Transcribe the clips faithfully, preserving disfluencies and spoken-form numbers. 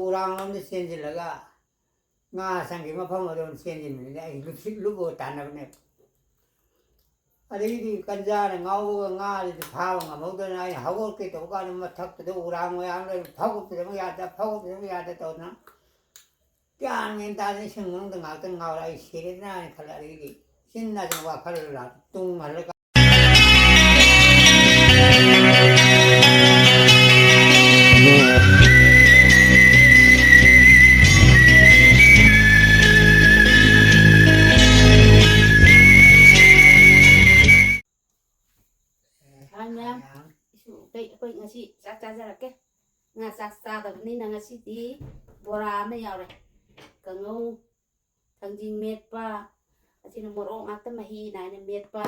ꯎꯔꯥꯡꯂꯣꯝꯗ ꯆꯦꯟꯁꯤꯜꯂꯒ ꯉꯥ ꯆꯪꯈꯤꯕ ꯃꯐꯝ ꯑꯗꯨꯝ ꯆꯦꯟꯁꯤꯟꯕꯅꯤꯅ ꯑꯩ ꯂꯨꯞꯁꯤꯠ ꯂꯨꯞꯄꯒ ꯇꯥꯟꯅꯕꯅꯦꯕ꯫ ꯑꯗꯒꯤꯗꯤ ꯀꯟꯖꯥꯅ ꯉꯥꯎꯕꯒ ꯉꯥꯗꯨꯗꯤ ꯐꯥꯕ ꯉꯝꯍꯧꯗꯅ ꯑꯩꯅ ꯍꯧꯒꯠꯀꯦ ꯇꯧꯕ ꯀꯥꯟꯗ ꯃꯊꯛꯇꯨꯗ ꯎꯔꯥꯡ ꯃꯌꯥꯝ ꯂꯩ, ꯐꯥꯎꯒꯠꯄꯤꯔꯝꯕ ꯌꯥꯗ, ꯐꯥꯎꯒꯠꯄꯤꯔꯝꯕ ꯌꯥꯗ ꯇꯧꯗꯅ ꯒ꯭ꯌꯥꯟ ꯃꯦꯟ ꯇꯥꯗꯅ ꯏꯁꯤꯡ ꯃꯅꯨꯡꯗ ꯉꯥꯏꯍꯥꯛꯇꯪ ꯉꯥꯎꯔ ꯑꯩ ꯁꯤꯔꯦꯗꯅ ꯍꯥꯏꯅ ꯈꯜꯂꯦ꯫ ꯑꯗꯒꯤꯗꯤ ꯏꯆꯤꯟ ꯏꯅꯥꯎꯁꯤꯡ ꯋꯥꯈꯜ ꯂꯥꯛ ꯇꯨꯡ ꯍꯜꯂꯒ ꯍꯥꯏ ꯃꯌꯥꯝ, ꯏꯁꯨ ꯑꯇꯩ ꯑꯩꯈꯣꯏ ꯉꯁꯤ ꯆꯥꯛ ꯆꯥꯖꯔꯛꯀꯦ꯫ ꯉꯥ ꯆꯥꯛ ꯆꯥꯗꯕꯅꯤꯅ ꯉꯁꯤꯗꯤ ꯕꯣꯔꯥ ꯑꯃ ꯌꯥꯎꯔꯦ, ꯀꯥꯡꯉꯧ, ꯊꯥꯡꯖꯤꯡ ꯃꯦꯠꯄ, ꯑꯁꯤꯅ ꯃꯣꯔꯣꯛ ꯉꯥꯛꯇ ꯃꯍꯤ ꯅꯥꯏꯅ ꯃꯦꯠꯄ,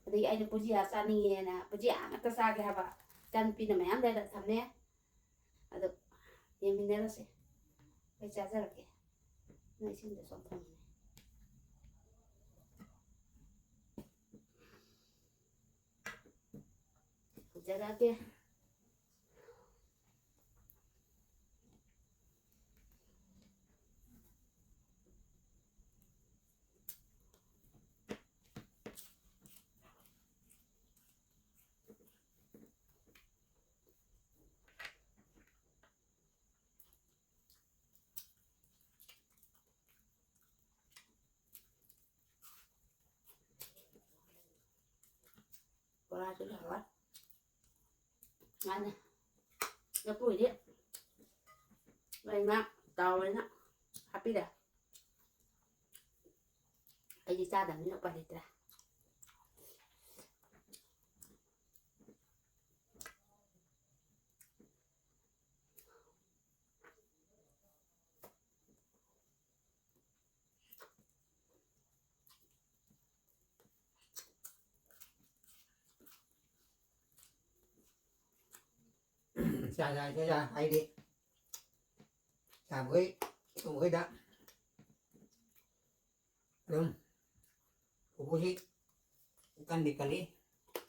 ꯑꯗꯒꯤ ꯑꯩꯅ ꯕꯨꯖꯤꯌꯥ ꯆꯥꯅꯤꯡꯉꯦꯅ ꯕꯨꯖꯤꯌꯥ ꯉꯥꯛꯇ ꯆꯥꯒꯦ ꯍꯥꯏꯕ ꯏꯆꯥꯅꯨꯄꯤꯅ ꯃꯌꯥꯝ ꯂꯩꯔ ꯊꯝꯃꯦ꯫ ꯑꯗꯣ ꯌꯦꯡꯃꯤꯟꯅꯔꯁꯦ꯫ ꯑꯩ ꯆꯥꯖꯔꯛꯀꯦ꯫ ꯅꯪ ꯏꯁꯤꯡꯗꯣ ꯁꯣꯝ ꯊꯝꯃꯨꯅꯦ꯫ ꯍꯧꯖꯔꯛꯑꯒꯦ꯫ ꯕꯣꯔꯥꯁꯨ ꯍꯥꯎꯔꯦ꯫ ꯃꯥꯅꯦ꯫ ꯂꯐꯨꯗꯤ ꯂꯩꯅ ꯇꯥꯎꯋꯦꯅ ꯍꯥꯞꯄꯤꯔꯦ꯫ ꯑꯩꯗꯤ ꯆꯥꯗꯕꯅꯤꯅ ꯎꯄꯥꯏ ꯂꯩꯇ꯭ꯔꯦ꯫ ꯆꯥ ꯆꯥ ꯆꯥ ꯆꯥ ꯍꯥꯏꯗꯤ ꯆꯥꯕꯈꯩ ꯇꯨꯝꯕꯈꯩꯗ ꯑꯗꯨꯝ ꯎꯄꯨꯁꯤ ꯀꯟꯗꯤ ꯀꯜꯂꯤ꯫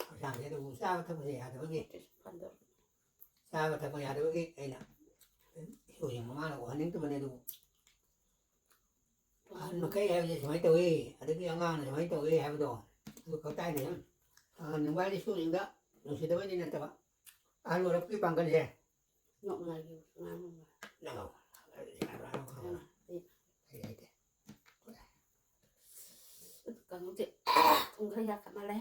ꯍꯛꯆꯥꯡꯁꯦ ꯑꯗꯨꯕꯨ ꯆꯥꯕ ꯊꯛꯄꯁꯦ ꯌꯥꯗꯕꯒꯤ, ꯆꯥꯕ ꯊꯛꯄ ꯌꯥꯗꯕꯒꯤ ꯑꯩꯅ ꯏꯁꯨ ꯎꯍꯟꯅꯤꯡꯗꯕꯅꯦ ꯑꯗꯨꯕꯨ꯫ ꯑꯍꯟ ꯃꯈꯩ ꯍꯥꯏꯕꯁꯦ ꯁꯨꯃꯥꯏꯅ ꯇꯧꯏ, ꯑꯗꯒꯤ ꯑꯉꯥꯡꯅ ꯁꯨꯃꯥꯏꯅ ꯇꯧꯏ ꯍꯥꯏꯕꯗꯣ, ꯑꯗꯨ ꯈꯛ ꯇꯥꯏꯅꯦ꯫ ꯑꯍꯟ ꯅꯨꯡꯉꯥꯏꯗꯤ ꯁꯨꯔꯤꯉꯩꯗ ꯅꯨꯡꯁꯤꯗꯕꯩꯗꯤ ꯅꯠꯇꯕ, ꯑꯍꯜ ꯑꯣꯏꯔꯛꯄꯒꯤ ꯄꯥꯡꯒꯜꯁꯦ꯫ ꯅꯣꯛꯅꯤꯡꯉꯥꯏꯒꯤ ꯉꯥꯡ ꯅꯨꯡꯉꯥꯏ꯫ ꯅꯪ ꯍꯥꯏ ꯍꯥꯏꯗꯦ꯫ ꯀꯩꯅꯣꯁꯦ ꯊꯨꯝ ꯈꯔ ꯌꯥꯛꯈꯠꯃꯜꯂꯦ꯫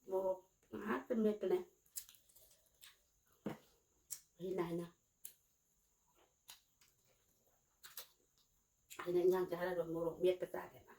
ꯃꯣꯔꯣꯛ ꯉꯥꯏꯍꯥꯛꯇ ꯃꯦꯠꯄꯅꯦ꯫ ꯍꯩꯅ ꯍꯩꯅ꯫ ꯑꯩꯅ ꯏꯟꯖꯥꯡ ꯆꯥꯔꯒ ꯃꯣꯔꯣꯛ ꯃꯦꯠꯄ ꯆꯥꯒꯦꯅ꯫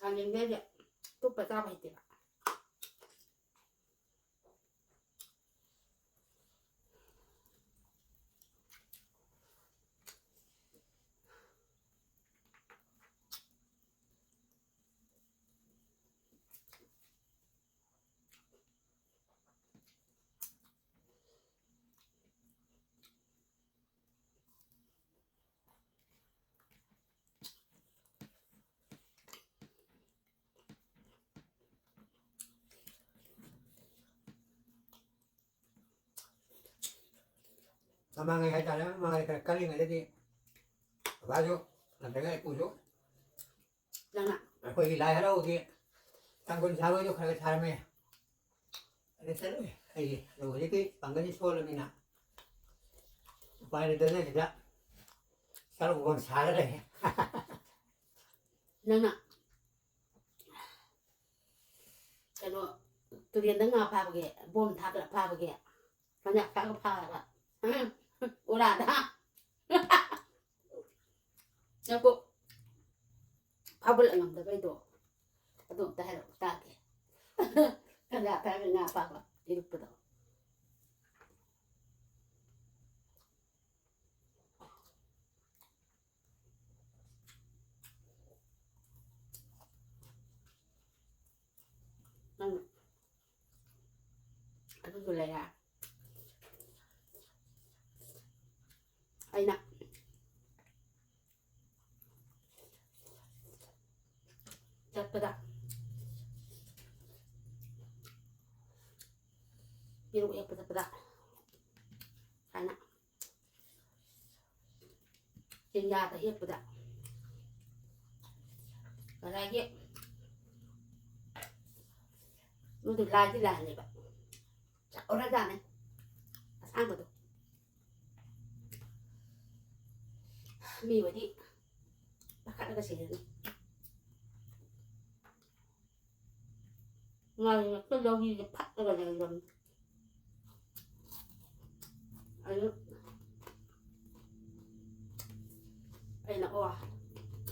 ꯀꯥꯂꯦꯟꯗꯗꯤ ꯑꯇꯣꯞꯄ ꯆꯥꯕ ꯍꯩꯇꯦꯕ꯫ ꯃꯃꯥꯡꯉꯩ ꯍꯥꯏꯇꯥꯔꯦ, ꯃꯃꯥꯡꯉꯩ ꯈꯔ ꯀꯜꯂꯤꯉꯩꯗꯗꯤ ꯕꯕꯥꯁꯨ, ꯅꯠꯇ꯭ꯔꯒ ꯏꯄꯨꯁꯨ, ꯅꯪꯅ? ꯑꯩꯈꯣꯏꯒꯤ ꯂꯥꯏ ꯍꯔꯥꯎꯕꯒꯤ ꯇꯥꯡꯈꯨꯜ ꯁꯥꯕꯩꯗꯣ ꯈꯔ ꯈꯔ ꯁꯥꯔꯝꯃꯦ꯫ ꯑꯗ ꯆꯠꯂꯨꯏ ꯑꯩꯗꯤ꯫ ꯑꯗꯣ ꯍꯧꯖꯤꯛꯇꯤ ꯄꯥꯡꯒꯜꯁꯤ ꯁꯣꯜꯂꯕꯅꯤꯅ ꯎꯄꯥꯏ ꯂꯩꯇꯗꯅ ꯁꯤꯗ ꯆꯔꯨ ꯐꯥꯎ ꯁꯥꯔ ꯂꯩ꯫ ꯅꯪꯅ ꯀꯩꯅꯣ, ꯇꯨꯔꯦꯟꯗ ꯉꯥ ꯐꯥꯕꯒꯤ, ꯕꯣꯝ ꯊꯥꯗꯔ ꯐꯥꯕꯒꯤ, ꯃꯅꯥ ꯐꯥꯒ ꯐꯥꯔꯒ, ꯎꯝ, ꯎꯔꯥꯗ꯫ ꯉꯥꯏꯈꯣ, ꯐꯥꯎꯒꯠꯂꯛ ꯉꯝꯗꯕꯩꯗꯣ ꯑꯗꯨ ꯑꯝꯇ ꯍꯥꯏꯔꯛꯎ ꯇꯥꯒꯦ꯫ ꯀꯪꯂꯥ ꯐꯥꯔꯒ ꯉꯥ ꯐꯥꯕ ꯏꯔꯨꯞꯄꯗꯣ꯫ ꯅꯪ ꯑꯗꯨꯁꯨ ꯂꯩꯔꯦ꯫ ꯑꯩꯅ ꯆꯠꯄꯗ, ꯄꯦꯔꯨꯛ ꯍꯦꯛꯄ ꯆꯠꯄꯗ ꯍꯥꯏꯅ ꯆꯤꯡꯌꯥꯗ ꯍꯦꯛꯄꯗ ꯉꯁꯥꯏꯒꯤ ꯃꯗꯨ ꯂꯥꯏꯗꯤ ꯂꯥꯏꯅꯦꯕ, ꯆꯥꯎꯔꯖꯥꯠꯅꯦ ꯑꯁꯥꯡꯕꯗꯣ꯫ ꯃꯤ ꯑꯣꯏꯗꯤ ꯄꯥꯈꯠꯂꯒ ꯁꯤꯔꯅꯤ꯫ ꯉꯥꯔꯤ ꯉꯥꯛꯇ ꯂꯧꯔꯤꯁꯦ ꯐꯠꯂꯒ ꯂꯩꯔꯝꯃꯦ꯫ ꯑꯗꯨ ꯑꯩꯅ, "ꯑꯣ,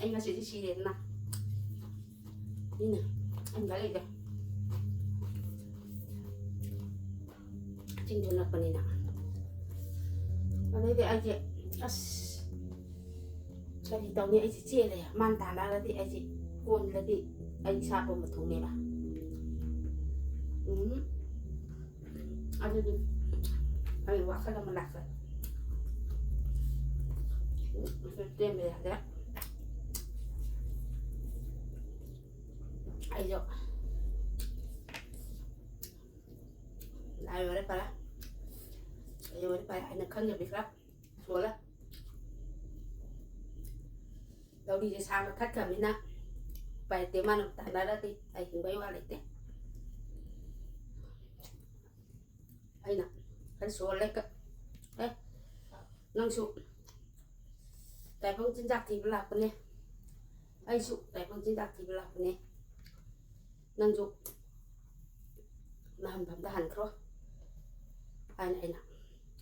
ꯑꯩ ꯉꯁꯤꯗꯤ ꯁꯤꯔꯦꯗꯅ"꯫ ꯃꯤꯅ ꯑꯩꯅ ꯈꯜꯂꯤꯁꯦ ꯆꯤꯡꯗꯨ ꯅꯛꯄꯅꯤꯅ꯫ ꯑꯗꯩꯗꯤ ꯑꯩꯁꯦ, ꯑꯁ, ꯀꯔꯤ ꯇꯧꯅꯤ? ꯑꯩꯁꯦ ꯆꯦꯜꯂꯦ꯫ ꯃꯥꯅ ꯇꯥꯟꯅꯔꯗꯤ ꯑꯩꯁꯦ ꯀꯣꯟꯂꯗꯤ ꯑꯩ ꯏꯁꯥ ꯄꯨꯝꯕ ꯊꯣꯛꯅꯦꯕ꯫ ꯎꯝ꯫ ꯑꯗꯨꯗꯤ ꯑꯩ ꯋꯥꯈꯜ ꯑꯃ ꯂꯥꯛꯆꯩ꯫ ꯎꯝ, ꯆꯦꯟꯕ ꯌꯥꯗꯦ꯫ ꯑꯩꯁꯨ ꯂꯥꯏ ꯑꯣꯏꯔꯦ ꯐꯔꯦ, ꯑꯩ ꯑꯣꯏꯔꯦ ꯐꯔꯦ ꯍꯥꯏꯅ ꯈꯟꯖꯕꯤ ꯈꯔ ꯁꯣꯜꯂꯦ꯫ ꯂꯧꯔꯤꯁꯦ ꯁꯥꯡꯅ ꯊꯠꯈ꯭ꯔꯕꯅꯤꯅ ꯎꯄꯥꯏ ꯂꯩꯇꯦ꯫ ꯃꯥꯅ ꯇꯥꯟꯅꯔꯗꯤ ꯑꯩ ꯍꯤꯡꯕꯩ ꯋꯥ ꯂꯩꯇꯦ꯫ ꯑꯩꯅ ꯈꯔ ꯁꯣꯜꯂꯦ꯫ ꯑꯦ, ꯅꯪꯁꯨ ꯇꯥꯏꯕꯪ ꯆꯤꯟꯖꯥꯛ ꯊꯤꯕ ꯂꯥꯛꯄꯅꯦ, ꯑꯩꯁꯨ ꯇꯥꯏꯕꯪ ꯆꯤꯟꯖꯥꯛ ꯊꯤꯕ ꯂꯥꯛꯄꯅꯦ, ꯅꯪꯁꯨ ꯅꯍꯟꯐꯝꯗ ꯍꯟꯈ꯭ꯔꯣ ꯍꯥꯏꯅ ꯑꯩꯅ,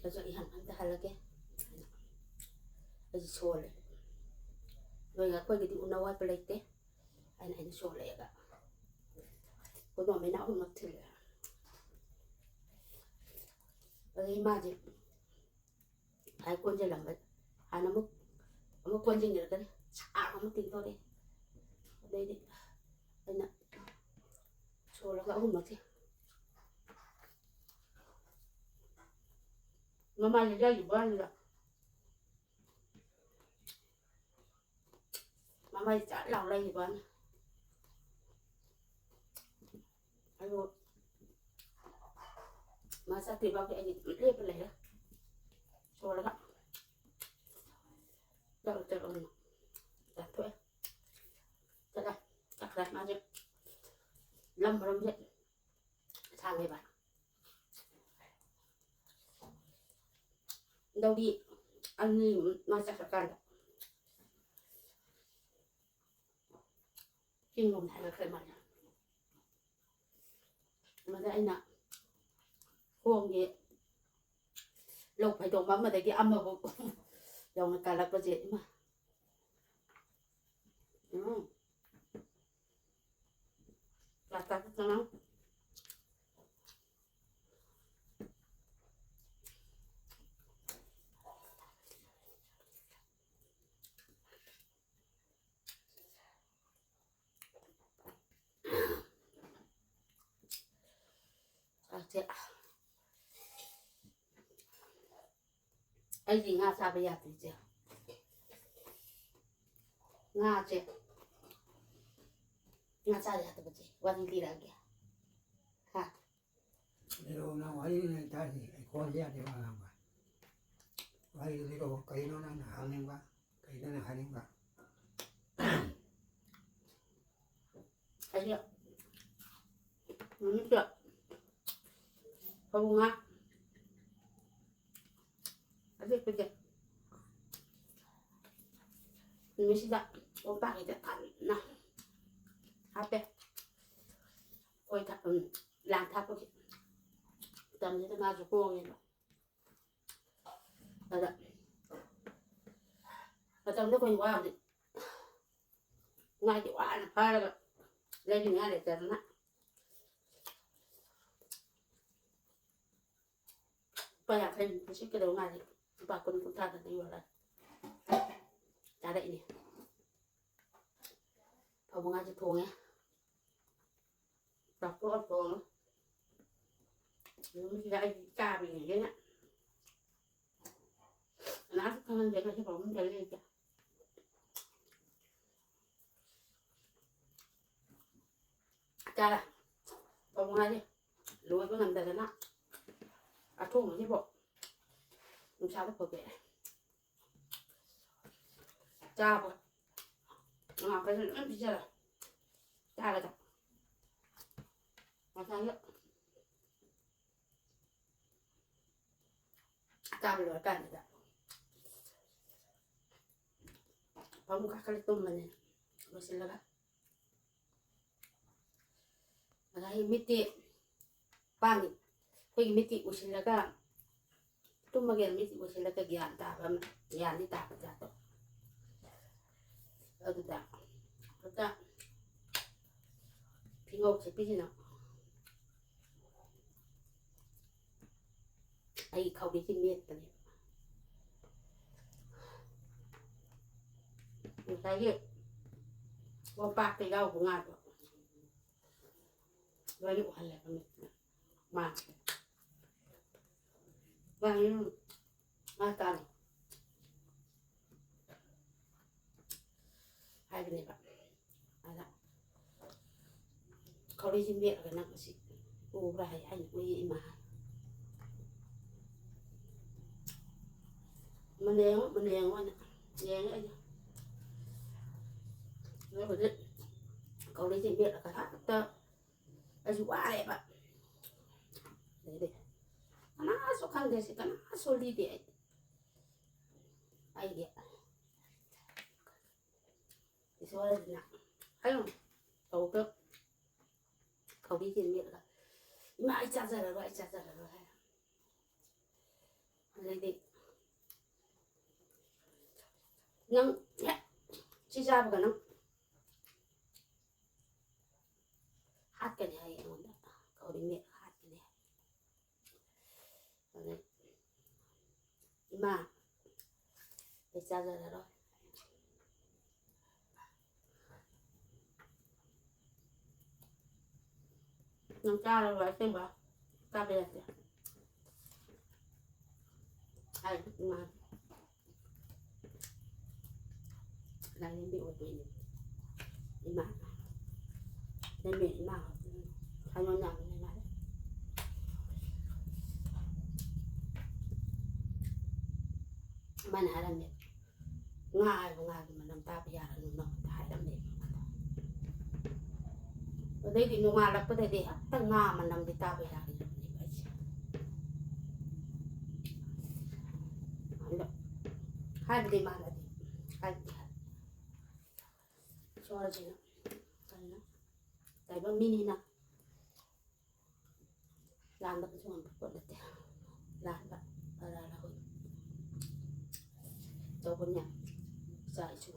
ꯑꯩꯁꯨ ꯑꯩ ꯍꯟꯐꯝꯗ ꯍꯜꯂꯒꯦ ꯍꯥꯏꯅ ꯑꯩꯁꯨ ꯁꯣꯜꯂꯦ꯫ ꯅꯣꯏꯒ ꯑꯩꯈꯣꯏꯒꯗꯤ ꯎꯅ ꯋꯥꯠꯄ ꯂꯩꯇꯦ꯫ ꯑꯩꯅ ꯑꯩꯅ ꯁꯣꯜꯂꯛꯑꯦꯒ ꯑꯩꯈꯣꯏ ꯃꯃꯩꯅ ꯑꯍꯨꯝꯂꯛ ꯊꯤꯜꯂꯦ꯫ ꯑꯗꯩ ꯃꯥꯁꯦ ꯍꯥꯏ ꯀꯣꯟꯁꯤꯜꯂꯝꯕ ꯍꯥꯟꯅ ꯑꯃꯨꯛ ꯑꯃꯨꯛ ꯀꯣꯟꯁꯤꯟꯈ꯭ꯔꯒꯅꯤ ꯁꯥꯛ ꯑꯃꯨꯛ ꯇꯤꯡꯊꯣꯔꯛꯑꯦ꯫ ꯑꯗꯩꯗꯤ ꯑꯩꯅ ꯁꯣꯜꯂꯒ ꯑꯍꯨꯝꯂꯛꯁꯦ ꯃꯃꯥꯏꯁꯦ ꯌꯥꯏꯈꯤꯕ ꯋꯥꯅꯤꯗ꯫ ꯃꯃꯩ ꯆꯠ ꯂꯥꯎ ꯂꯩꯈꯤꯕ ꯋꯥꯅꯤ꯫ ꯑꯗꯨ ꯃꯥ ꯆꯠꯇ꯭ꯔꯤꯐꯥꯎꯗꯤ ꯑꯩꯗꯤ ꯑꯗꯨꯝ ꯂꯦꯞꯄ ꯂꯩꯔꯦ꯫ ꯁꯣꯜꯂꯒ ꯆꯠꯂꯣ ꯆꯠꯂꯣꯅ ꯆꯠꯊꯣꯛꯑꯦ꯫ ꯆꯠꯂꯦ꯫ ꯆꯠꯈ꯭ꯔꯦ ꯃꯥꯁꯦ꯫ ꯂꯝ ꯃꯔꯝꯁꯦ ꯁꯥꯡꯉꯦꯕ꯫ ꯂꯧꯔꯤ ꯑꯅꯤ ꯃꯥ ꯆꯠꯈ꯭ꯔꯀꯥꯟꯗ ꯆꯤꯡꯂꯣꯝꯗ ꯍꯥꯏꯒꯠꯈ꯭ꯔꯦ ꯃꯥꯁꯦ꯫ ꯃꯗ ꯑꯩꯅ ꯈꯣꯡꯒꯤ ꯂꯧ ꯐꯩꯗꯣꯝ ꯑꯃꯗꯒꯤ ꯑꯃꯐꯥꯎ ꯌꯧꯅ ꯀꯥꯜꯂꯛꯄꯁꯦ ꯏꯃꯥ꯫ ꯎꯝ꯫ ꯆꯥꯛ ꯆꯥꯛ ꯆꯪꯉꯛ꯫ ꯆꯥꯛꯁꯦ꯫ ꯑꯩꯗꯤ ꯉꯥ ꯆꯥꯕ ꯌꯥꯗ꯭ꯔꯤꯁꯦ꯫ ꯉꯥꯁꯦ꯫ ꯉꯥ ꯆꯥ ꯌꯥꯗꯕꯁꯦ ꯋꯥꯔꯤ ꯂꯤꯔꯛꯑꯒꯦ꯫ ꯍꯥ? ꯂꯤꯔꯛꯑꯣ, ꯅꯪ ꯋꯥꯔꯤ ꯂꯩꯇꯥꯔꯗꯤ ꯑꯩ ꯈꯣꯟꯁꯦ ꯌꯥꯗꯦꯕ, ꯑꯉꯥꯡꯕ꯫ ꯋꯥꯔꯤꯗꯨ ꯂꯤꯔꯛꯑꯣ, ꯀꯩꯅꯣ ꯅꯪꯅ ꯍꯪꯅꯤꯡꯕ? ꯀꯩꯅꯣ ꯅꯪ ꯍꯥꯏꯅꯤꯡꯕ? ꯑꯩꯁꯦ ꯅꯨꯃꯤꯠꯇ ꯐꯕꯨꯡ ꯉꯥ ꯑꯇꯦꯛꯄꯁꯦ ꯅꯨꯃꯤꯠꯁꯤꯗ ꯀꯣꯝꯄꯥꯛꯁꯤꯗ ꯊꯟꯅ ꯍꯥꯞꯄꯦ꯫ ꯑꯩꯈꯣꯏ ꯊ-, ꯎꯝ, ꯂꯥꯡ ꯊꯥꯛꯄꯒꯤ ꯃꯇꯝꯁꯤꯗ ꯉꯥꯁꯨ ꯍꯣꯡꯉꯦꯕ꯫ ꯑꯗ ꯃꯇꯝꯗꯣ ꯑꯩꯈꯣꯏꯅ ꯋꯥꯕꯗꯤ ꯉꯥꯗꯤ ꯋꯥꯅ ꯐꯥꯔꯒ ꯂꯩꯕꯤꯅꯤꯡꯉꯥꯏ ꯂꯩꯇꯗꯅ ꯂꯨꯄꯥ ꯌꯥꯡꯈꯩ ꯍꯨꯝꯐꯨ ꯁꯤꯠꯀꯗꯧ ꯉꯥꯗꯤ ꯂꯨꯄꯥ ꯀꯨꯟ ꯀꯨꯟꯊ꯭ꯔꯥꯗꯗꯤ ꯌꯣꯜꯂꯦ꯫ ꯆꯥꯔꯛꯏꯅꯦ꯫ ꯐꯧ ꯃꯉꯥꯁꯦ ꯊꯣꯡꯉꯦ꯫ ꯆꯥꯊꯣꯛꯑ ꯊꯣꯡꯉꯦ꯫ ꯅꯨꯃꯤꯠꯁꯤꯗ ꯑꯩ ꯆꯥꯕꯤꯅꯦꯅ ꯀꯅꯥꯁꯨ ꯈꯪꯍꯟꯗꯦ꯫ ꯉꯁꯤ ꯐꯥꯎꯕ ꯂꯩꯇꯦ꯫ ꯆꯥꯔꯦ꯫ ꯐꯧ ꯃꯉꯥꯁꯦ ꯂꯣꯏꯕ ꯉꯝꯗꯗꯅ ꯑꯊꯣꯡꯕꯁꯤꯕꯨ ꯅꯨꯡꯁꯥꯗ ꯐꯧꯗꯣꯛꯑꯦ꯫ ꯆꯥꯕ ꯑꯉꯥꯡꯈꯩꯁꯨ ꯂꯣꯏ ꯄꯤꯖꯔꯦ꯫ ꯆꯥꯒꯗ ꯉꯁꯥꯏꯒꯤ ꯆꯥꯕ ꯂꯣꯏꯔꯀꯥꯟꯁꯤꯗ ꯐꯃꯨꯡ ꯀꯥꯈꯠꯂ ꯇꯨꯝꯕꯅꯦ ꯂꯣꯏꯁꯤꯜꯂꯒ꯫ ꯉꯁꯥꯏꯒꯤ ꯃꯤꯠꯇꯤ ꯄꯥꯡꯉꯤ꯫ ꯑꯩꯈꯣꯏꯒꯤ ꯃꯤꯠꯇꯤ ꯎꯏꯁꯤꯜꯂꯒ ꯇꯨꯝꯃꯒꯦꯅ ꯃꯤꯠꯇꯤ ꯎꯏꯁꯤꯜꯂꯒ ꯒ꯭ꯌꯥꯟ ꯇꯥꯕ ꯑꯃ, ꯒ꯭ꯌꯥꯟꯗꯤ ꯇꯥꯕ ꯖꯥꯠꯇꯣ꯫ ꯑꯗꯨꯗ ꯍꯦꯛꯇ ꯐꯤꯉꯧ ꯁꯦꯠꯄꯤꯁꯤꯅ ꯑꯩꯒꯤ ꯈꯥꯎꯕꯤꯁꯤ ꯃꯦꯠꯄꯅꯦꯕ꯫ ꯉꯁꯥꯏꯒꯤ ꯀꯣꯝꯄꯥꯛꯇ ꯌꯥꯎꯕ ꯉꯥꯗꯣ ꯂꯣꯏꯅ ꯎꯍꯜꯂꯦꯕ ꯃꯤꯠꯁꯤꯗ꯫ ꯃꯥꯁꯦ꯫ ꯃꯥ, ꯎꯝ, ꯃꯥ ꯇꯥꯅꯤ ꯍꯥꯏꯕꯅꯦꯕ꯫ ꯑꯗ ꯈꯧꯔꯤꯁꯤ ꯃꯦꯠꯂꯒ ꯅꯪ ꯑꯁꯤ ꯎꯕ꯭ꯔꯥ ꯍꯥꯏ, ꯑꯩꯅ ꯎꯏ ꯏꯃꯥ ꯍꯥꯏ꯫ ꯃꯨꯟꯅ ꯌꯦꯡꯉꯣ, ꯃꯨꯟꯅ ꯌꯦꯡꯉꯣ ꯍꯥꯏꯅ ꯌꯦꯡꯉꯦ ꯑꯩꯁꯦ꯫ ꯑꯗꯨꯒꯗꯤ ꯈꯧꯔꯤꯁꯤ ꯃꯦꯠꯂꯒ ꯍꯦꯛꯇ ꯑꯩꯁꯨ ꯋꯥꯔꯦꯕ꯫ ꯑꯗꯩꯗꯤ ꯀꯅꯥꯁꯨ ꯈꯪꯗꯦ ꯁꯤ, ꯀꯅꯥꯁꯨ ꯂꯤꯗꯦ ꯑꯩ꯫ ꯑꯩꯒꯤ ꯏꯁꯣꯔꯁꯤꯅ ꯑꯗꯨꯝ ꯇꯧꯗ ꯈꯧꯔꯤꯁꯦ ꯃꯦꯠꯂꯒ, "ꯏꯃꯥ, ꯑꯩ ꯆꯥꯖꯔꯔꯣꯏ, ꯑꯩ ꯆꯥꯖꯔꯔꯣꯏ" ꯍꯥꯏ꯫ ꯑꯗꯩꯗꯤ ꯅꯪ ꯍꯦꯛ ꯁꯤ ꯆꯥꯕꯒ ꯅꯪ ꯄꯨꯏꯃꯦꯠ ꯍꯥꯠꯀꯅꯤ꯫ ꯑꯗꯩ ꯏꯃꯥ, ꯑꯩ ꯆꯥꯖꯔꯔꯣꯏ꯫ ꯅꯪ ꯆꯥꯔꯕ ꯑꯁꯦꯡꯕ? ꯆꯥꯕ ꯌꯥꯗꯦ꯫ ꯑꯩ ꯏꯃꯥ ꯂꯥꯏꯔꯦꯝꯕꯤ ꯑꯣꯏꯗꯣꯏꯅꯦ꯫ ꯏꯃꯥ ꯂꯥꯏꯔꯦꯝꯕꯤ ꯏꯃꯥ ꯁꯥꯏꯑꯣꯟ ꯌꯥꯝꯕꯅꯦ ꯃꯥꯗꯤ꯫ ꯃꯥꯅ ꯍꯥꯏꯔꯝꯃꯦ꯫ ꯉꯥ ꯍꯥꯏꯕ ꯉꯥꯒꯤ ꯃꯅꯝ ꯇꯥꯕ ꯌꯥꯔꯅꯨ ꯅꯉꯣꯟꯗ ꯍꯥꯏꯔꯝꯃꯦꯕ ꯑꯩꯉꯣꯟꯗ꯫ ꯑꯗꯩꯗꯤ ꯅꯣꯡꯉꯥꯜꯂꯛꯄꯗꯗꯤ ꯍꯦꯛꯇ ꯉꯥ ꯃꯅꯝꯗꯤ ꯇꯥꯕ ꯌꯥꯈꯤꯗ꯭ꯔꯕꯅꯦꯕ ꯑꯩꯁꯦ꯫ ꯑꯗꯣ ꯍꯥꯏꯕꯗꯤ ꯃꯥꯅꯗꯤ ꯍꯥꯏꯕꯗꯤ ꯍꯥꯏ꯫ ꯏꯁꯣꯔꯁꯤꯅ ꯀꯩꯅꯣ ꯇꯥꯏꯕꯪ ꯃꯤꯅꯤꯅ ꯂꯥꯟꯗꯕꯁꯨ ꯉꯝꯕ ꯄꯣꯠ ꯅꯠꯇꯦ꯫ ꯂꯥꯟꯕ ꯄꯔꯥ ꯂꯧꯏ ꯇꯧꯕꯅꯦ꯫ ꯏꯆꯥ ꯏꯁꯨ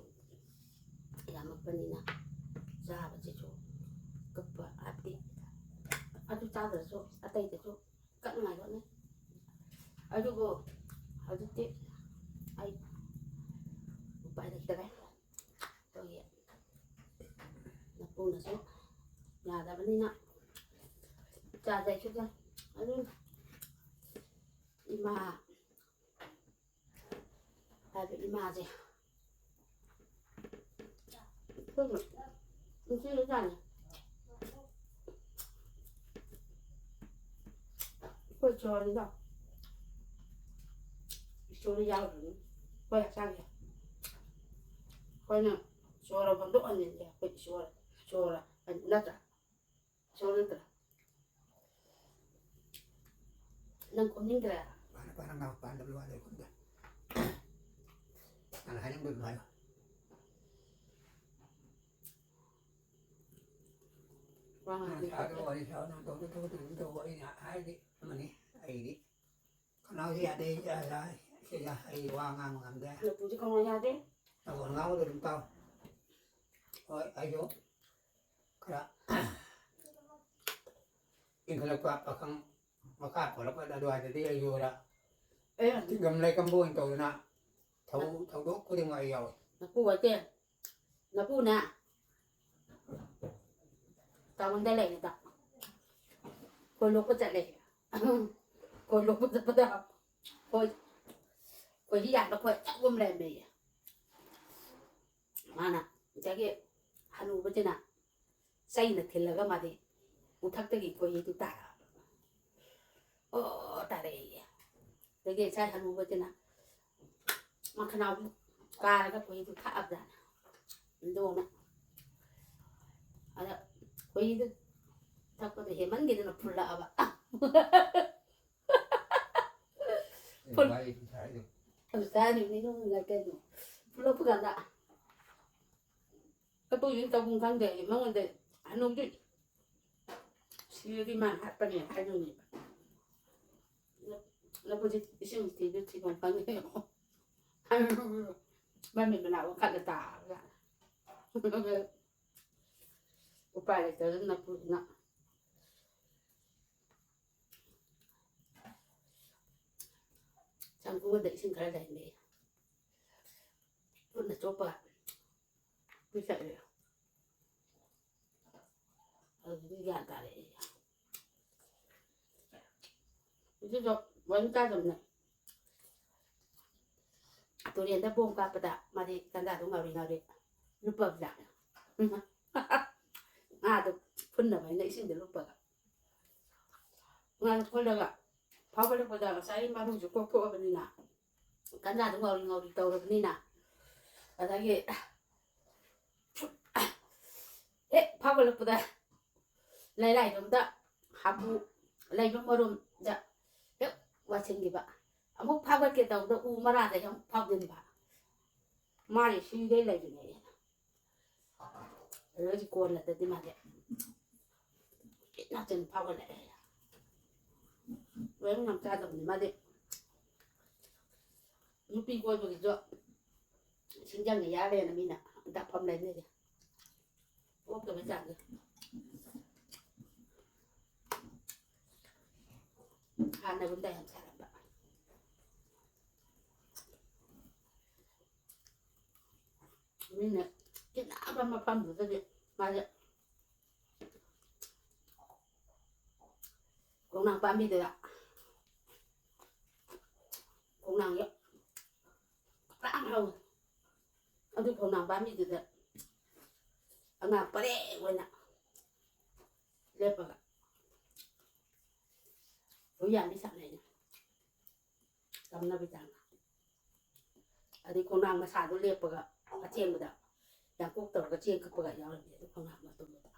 ꯌꯥꯝꯃꯛꯄꯅꯤꯅ ꯆꯥꯕꯁꯤꯁꯨ ꯀꯛꯄ ꯍꯥꯏꯕꯗꯤ ꯑꯗꯨ ꯆꯥꯗ꯭ꯔꯁꯨ ꯑꯇꯩꯗꯁꯨ ꯀꯛꯅꯉꯥꯏ ꯍꯣꯠꯅꯩ꯫ ꯑꯗꯨꯕꯨ ꯍꯧꯖꯤꯛꯇꯤ ꯑꯩ ꯎꯄꯥꯏ ꯂꯩꯇꯔꯦ꯫ ꯑꯩꯈꯣꯏꯒꯤ ꯅꯄꯨꯅꯁꯨ ꯌꯥꯗꯕꯅꯤꯅ ꯆꯥꯗ꯭ꯔꯦ ꯁꯤꯗ꯫ ꯑꯗꯨꯝ ꯏꯃꯥ ꯍꯥꯏꯕ ꯏꯃꯥꯁꯦ ꯑꯩꯈꯣꯏꯒꯤ ꯅꯨꯡꯁꯤꯈ꯭ꯔꯖꯥꯠꯅꯤ꯫ ꯑꯩꯈꯣꯏ ꯏꯁꯣꯔꯅꯤꯗꯣ, ꯏꯁꯣꯔ ꯌꯥꯎꯗ꯭ꯔꯕꯅꯤ ꯑꯩꯈꯣꯏ ꯍꯛꯆꯥꯡꯁꯦ꯫ ꯑꯩꯈꯣꯏꯅ ꯏꯁꯣꯔ ꯍꯣꯟꯗꯣꯛꯍꯟꯅꯤꯡꯗꯦ꯫ ꯑꯩꯈꯣꯏ ꯏꯁꯣꯔ, ꯏꯁꯣꯔ ꯅꯠꯇ꯭ꯔꯥ? ꯏꯁꯣꯔ ꯅꯠꯇ꯭ꯔꯥ? ꯅꯪ ꯈꯨꯝꯅꯤꯡꯗ꯭ꯔꯦ? ꯄꯥꯅ ꯄꯥꯅ ꯉꯥꯡ ꯄꯥꯟꯗꯕ ꯋꯥꯗꯣ ꯑꯩ ꯈꯨꯝꯗꯦ꯫ ꯅꯪ ꯍꯥꯏꯅꯤꯡꯕꯗꯨ ꯍꯥꯏꯌꯣ꯫ ꯋꯥ ꯅꯪ ꯉꯥꯡꯗꯦ꯫ ꯁꯥꯗꯕ ꯋꯥꯔꯤ ꯁꯥꯎ, ꯅꯪ ꯇꯧꯗ ꯊꯕꯛꯇꯨ ꯑꯗꯨꯝ ꯇꯧ꯫ ꯑꯩꯅ ꯍꯥꯏꯔꯗꯤ ꯑꯃꯅꯤ, ꯑꯩꯗꯤ ꯈꯅꯥꯎꯁꯤ ꯌꯥꯗꯦ, ꯌꯥ-, ꯌꯥ-, ꯁꯤꯗ ꯑꯩ ꯋꯥ ꯉꯥꯡꯕ ꯉꯝꯗꯦ꯫ ꯂꯐꯨꯁꯤ ꯈꯅꯥꯎ ꯌꯥꯗꯦ꯫ ꯅꯪ ꯉꯥꯡꯕꯗꯣ ꯑꯗꯨꯝ ꯇꯥꯎ꯫ ꯍꯣꯏ, ꯑꯩꯁꯨ ꯈꯔ ꯏꯟꯈꯠꯂꯛꯄ ꯄꯥꯈꯪ ꯃꯈꯥ ꯄꯣꯜꯂꯛꯄ ꯑꯗꯨꯋꯥꯏꯗꯗꯤ ꯑꯩꯁꯨ ꯈꯔ ꯑꯦ ꯆꯤꯡꯒꯝ ꯂꯩꯀꯝꯕ ꯑꯣꯏꯅ ꯇꯧꯗꯅ ꯊꯧ-, ꯊꯧꯗꯣꯛ ꯈꯨꯗꯤꯡꯃꯛ ꯑꯩ ꯌꯥꯎꯏ꯫ ꯅꯄꯨ ꯍꯣꯏꯗꯤ, ꯅꯄꯨꯅ ꯇꯥꯎꯟꯗ ꯂꯩꯔꯤꯗ ꯈꯣꯏ ꯂꯣꯛꯄ ꯆꯠꯂꯦ꯫ ꯈꯣꯏ ꯂꯣꯛꯄ ꯆꯠꯄꯗ ꯈꯣꯏ, ꯈꯣꯏꯍꯤ ꯌꯥꯟꯕ ꯈꯣꯏ ꯑꯆꯧꯕ ꯑꯃ ꯂꯩꯔꯝꯃꯦꯌꯦ꯫ ꯃꯥꯅ ꯉꯁꯥꯏꯒꯤ ꯍꯅꯨꯕꯁꯤꯅ ꯆꯩꯅ ꯊꯤꯜꯂꯒ ꯃꯥꯗꯤ ꯎꯊꯛꯇꯒꯤ ꯈꯣꯏꯍꯤꯗꯨ ꯇꯥꯔꯛꯑꯕ꯫ ꯑꯣ, ꯇꯥꯔꯛꯑꯦꯌꯦ꯫ ꯑꯗꯒꯤ ꯉꯁꯥꯏ ꯍꯅꯨꯕꯁꯤꯅ ꯃꯈꯅꯥꯎꯗꯨ ꯀꯥꯔꯒ ꯈꯣꯏꯍꯤꯗꯨ ꯊꯛꯑꯕꯖꯥꯠꯅꯤ꯫ ꯑꯗꯨꯒ ꯑꯗ ꯈꯣꯏꯍꯤꯗꯨ ꯊꯛꯄꯗ ꯍꯦꯟꯃꯟꯈꯤꯗꯅ ꯐꯨꯜꯂꯛꯑꯕ꯫ ꯐꯨꯜ-, ꯑꯗꯨ ꯆꯥꯔꯤꯕꯅꯤ ꯅꯣꯡꯃ ꯀꯩꯅꯣ꯫ ꯐꯨꯜꯂꯛꯄ ꯀꯥꯟꯗ ꯑꯩꯈꯣꯏꯁꯨ ꯇꯧꯐꯝ ꯈꯪꯗꯦ꯫ ꯃꯉꯣꯟꯗ ꯍꯅꯨꯕꯤ ꯁꯤꯔꯗꯤ ꯃꯥꯅ ꯍꯥꯠꯄꯅꯦ ꯍꯥꯏꯗꯣꯏꯅꯦꯕ꯫ ꯅꯄꯨꯁꯤ ꯏꯁꯤꯡ ꯊꯤꯕ ꯊꯤꯐꯝ ꯈꯪꯗꯦ꯫ ꯃꯃꯤꯠ ꯃꯅꯥ ꯋꯥꯡꯈꯠꯂ ꯇꯥꯔꯒ꯫ ꯎꯄꯥꯏ ꯂꯩꯇꯗꯅ ꯅꯄꯨꯗꯨꯅ ꯆꯪꯒꯣꯗ ꯏꯁꯤꯡ ꯈꯔ ꯂꯩꯔꯝꯃꯦ꯫ ꯈꯨꯠꯅ ꯆꯣꯠꯄ ꯄꯤꯁꯛꯑꯦ꯫ ꯑꯗꯨꯗꯤ ꯒ꯭ꯌꯥꯟ ꯇꯥꯔꯛꯑꯦ꯫ ꯑꯗꯨꯗꯣ ꯋꯥꯔꯤ ꯇꯥꯗꯕꯅꯦ꯫ ꯇꯨꯔꯦꯟꯗ ꯕꯣꯝ ꯀꯥꯞꯄꯗ ꯃꯥꯗꯤ ꯀꯟꯖꯥꯗꯣ ꯉꯥꯎꯔꯤ ꯉꯥꯎꯔꯤ ꯂꯨꯞꯄꯕꯖꯥꯠꯅꯦ꯫ ꯉꯥꯗꯣ ꯐꯨꯟꯅꯕ ꯍꯥꯏꯅ ꯏꯁꯤꯡꯗ ꯂꯨꯞꯄꯒ꯫ ꯉꯥꯗꯣ ꯐꯨꯜꯂꯒ ꯐꯥꯎꯒꯠꯂꯛꯄꯗ ꯉꯁꯥꯏ ꯃꯔꯨꯁꯨ ꯀꯣꯛꯊꯣꯛꯑꯕꯅꯤꯅ, ꯀꯟꯖꯥꯗꯣ ꯉꯥꯎꯔꯤ ꯉꯥꯎꯔꯤ ꯇꯧꯔꯕꯅꯤꯅ, ꯑꯗꯒꯤ ꯍꯦꯛ ꯐꯥꯎꯒꯠꯂꯛꯄꯗ ꯂꯩꯔꯥꯏꯔꯣꯝꯗ ꯍꯥꯄꯨ ꯂꯩꯕ ꯃꯔꯨꯝꯗ ꯍꯦꯛ ꯋꯥꯁꯤꯟꯈꯤꯕ꯫ ꯑꯃꯨꯛ ꯐꯥꯎꯒꯠꯀꯦ ꯇꯧꯕꯗ ꯎ ꯃꯔꯥꯗ ꯍꯦꯛ ꯐꯥꯎꯖꯤꯟꯕ꯫ ꯃꯥꯁꯦ ꯁꯤꯗꯩ ꯂꯩꯕꯅꯦ꯫ ꯑꯗꯨꯗꯒꯤ ꯀꯣꯟꯅꯗꯗꯤ ꯃꯥꯁꯦ ꯎꯆꯤꯟ ꯅꯥꯆꯤꯟ ꯐꯥꯎꯒꯠꯂꯛꯑꯦ꯫ ꯂꯣꯏꯅ ꯉꯝ ꯆꯥꯗꯕꯅꯤ ꯃꯥꯗꯤ꯫ ꯅꯨꯄꯤ ꯀꯣꯏꯕꯒꯤꯁꯨ ꯁꯤꯡꯖꯪꯅ ꯌꯥꯜꯂꯦꯅ ꯃꯤꯅ ꯗꯥꯛꯐꯝ ꯂꯩꯅꯩꯁꯦ꯫ ꯑꯣꯛꯇꯕꯩ ꯆꯥꯡꯁꯦ꯫ ꯍꯥꯟꯅꯒꯨꯝꯗ ꯌꯥꯝ ꯁꯥꯔꯝꯕ꯫ ꯃꯤꯅ ꯇꯤꯟꯅꯕ ꯃꯐꯝꯗꯨꯗꯗꯤ ꯃꯥꯁꯦ ꯈꯣꯡꯅꯥꯡ ꯄꯥꯝꯕꯤꯗꯨꯗ ꯈꯣꯡꯅꯥꯡꯁꯦ ꯄꯪꯍꯧ ꯍꯧꯋꯦ꯫ ꯑꯗꯨ ꯈꯣꯡꯅꯥꯡ ꯄꯥꯝꯕꯤꯗꯨꯗ ꯑꯉꯥꯡ ꯄꯔꯦꯡ ꯑꯣꯏꯅ ꯂꯦꯞꯄꯒ ꯍꯨꯏ ꯌꯥꯝꯕꯤ ꯁꯥꯟꯅꯩꯅꯦ꯫ ꯇꯝꯅꯕ ꯆꯥꯡ꯫ ꯑꯗꯩ ꯈꯣꯡꯅꯥꯡ ꯃꯁꯥꯗꯣ ꯂꯦꯞꯄꯒ ꯑꯊꯦꯡꯕꯗ ꯌꯥꯡꯀꯣꯛ ꯇꯧꯔꯒ ꯆꯦꯡ ꯀꯛꯄꯒ ꯌꯥꯎꯔꯝꯃꯤ ꯑꯗꯨ ꯈꯣꯡꯅꯥꯡ ꯃꯇꯣꯟꯗꯨꯗ꯫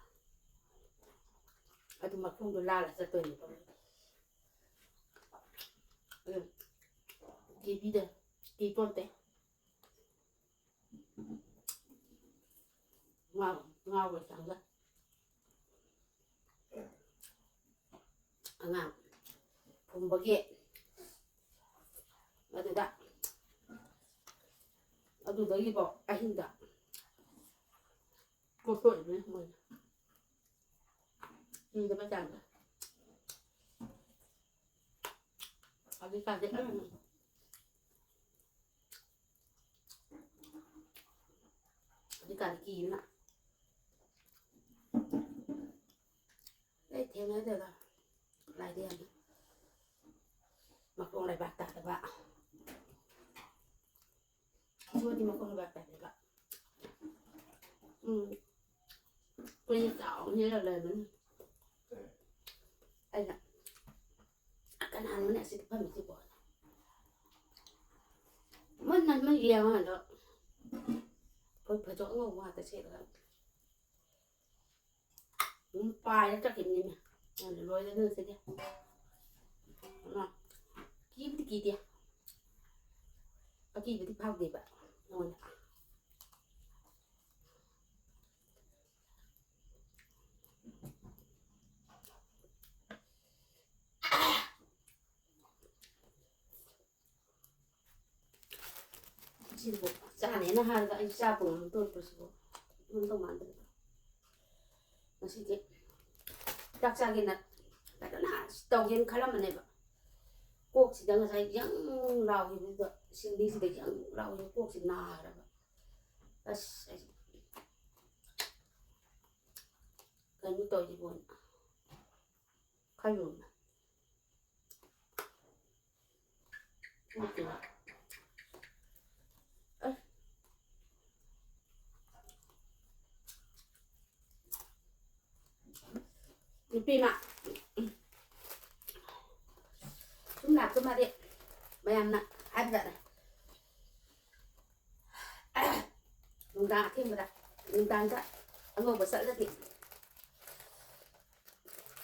ꯑꯗꯨ ꯃꯈꯣꯡꯗꯣ ꯂꯥꯜꯂ ꯆꯠꯇꯣꯏꯅꯦꯕ꯫ ꯑꯗꯨ ꯀꯤꯕꯤꯗ ꯀꯤ ꯄꯣꯟꯇꯦ꯫ ꯉꯥꯎ-, ꯉꯥꯎꯕ ꯆꯪꯒ꯫ ꯑꯉꯥꯡ ꯐꯨꯝꯕꯒꯤ ꯑꯗꯨꯗ, ꯑꯗꯨꯗꯒꯤꯐꯥꯎ ꯑꯍꯤꯡꯗ ꯀꯣꯛꯊꯣꯛꯏꯕꯅꯤ ꯃꯣꯏꯅ꯫ ꯀꯤꯗꯕ ꯆꯥꯡꯗ꯫ ꯍꯧꯖꯤꯛꯀꯥꯟꯗꯤ ꯑꯗꯨꯝ ꯍꯧꯖꯤꯛꯀꯥꯟꯗꯤ ꯀꯤꯕꯅ ꯑꯩ ꯊꯦꯡꯅꯗꯦꯗ꯫ ꯂꯥꯏꯗꯤ ꯌꯥꯝꯅ ꯃꯈꯣꯡ ꯂꯩꯕꯥꯛ ꯇꯥꯗꯕ꯫ ꯏꯁꯣꯔꯗꯤ ꯃꯈꯣꯡ ꯂꯩꯕꯥꯛ ꯇꯥꯗꯦꯕ꯫ ꯎꯝ꯫ ꯀꯨꯏꯅ ꯆꯥꯎꯅ ꯂꯩꯔꯕꯅꯤ꯫ ꯑꯩꯅ, "ꯀꯅꯥꯅꯣꯅꯦ ꯑꯁꯤꯗ ꯐꯝꯃꯤꯁꯤꯕꯣ?" ꯃꯨꯟꯅ ꯁꯨꯝ ꯌꯦꯡꯉꯀꯥꯟꯗ ꯑꯩꯈꯣꯏ ꯐꯩꯖꯣꯝ ꯑꯉꯧꯕ ꯉꯥꯛꯇ ꯁꯦꯠꯂꯒ ꯑꯗꯨꯝ ꯄꯥꯏꯔ ꯆꯠꯈꯤꯕꯅꯤꯅꯦ꯫ ꯑꯗꯨ ꯂꯣꯏꯔꯦ ꯑꯗꯨ ꯁꯤꯗꯤ꯫ ꯑꯃ ꯀꯤꯕꯨꯗꯤ ꯀꯤꯗꯦ꯫ ꯑꯀꯤꯕꯗꯤ ꯐꯥꯎꯗꯦꯕ ꯑꯩꯉꯣꯟꯗ꯫ ꯁꯤꯕꯨ ꯆꯥꯅꯦꯅ ꯍꯥꯏꯔꯒ ꯑꯩ ꯆꯥꯛ ꯄꯨꯡ ꯑꯃ ꯇꯣꯠꯄꯁꯤꯕꯨ ꯉꯝꯗꯧ ꯃꯥꯟꯗ꯭ꯔꯦꯗ꯫ ꯉꯁꯤꯗꯤ ꯆꯥꯛ ꯆꯥꯒꯦꯅ ꯐꯖꯅ ꯇꯧꯒꯦꯅ ꯈꯜꯂꯝꯕꯅꯦꯕ꯫ ꯀꯣꯛꯁꯤꯗ ꯉꯁꯥꯏ ꯌꯪ ꯂꯥꯎꯈꯤꯕꯗꯨꯗ, ꯁꯤꯡꯂꯤꯁꯤꯗ ꯌꯪ ꯂꯥꯎꯈꯤꯕ ꯀꯣꯛꯁꯤ ꯅꯥꯈ꯭ꯔꯕ꯫ ꯑꯁ, ꯑꯩ ꯀꯩꯅꯣ ꯇꯧꯔꯤꯕꯣꯅ ꯈꯜꯂꯨꯕ꯫ ꯅꯨꯄꯤ ꯑꯃ ꯁꯨꯝ ꯂꯥꯛꯄ ꯃꯥꯗꯤ ꯃꯌꯥꯝꯅ ꯍꯥꯏꯕꯗ, ꯅꯨꯡꯗꯥꯡ ꯑꯊꯦꯡꯕꯗ, ꯅꯨꯡꯗꯥꯡꯗ ꯑꯉꯧꯕ ꯆꯠꯂꯗꯤ,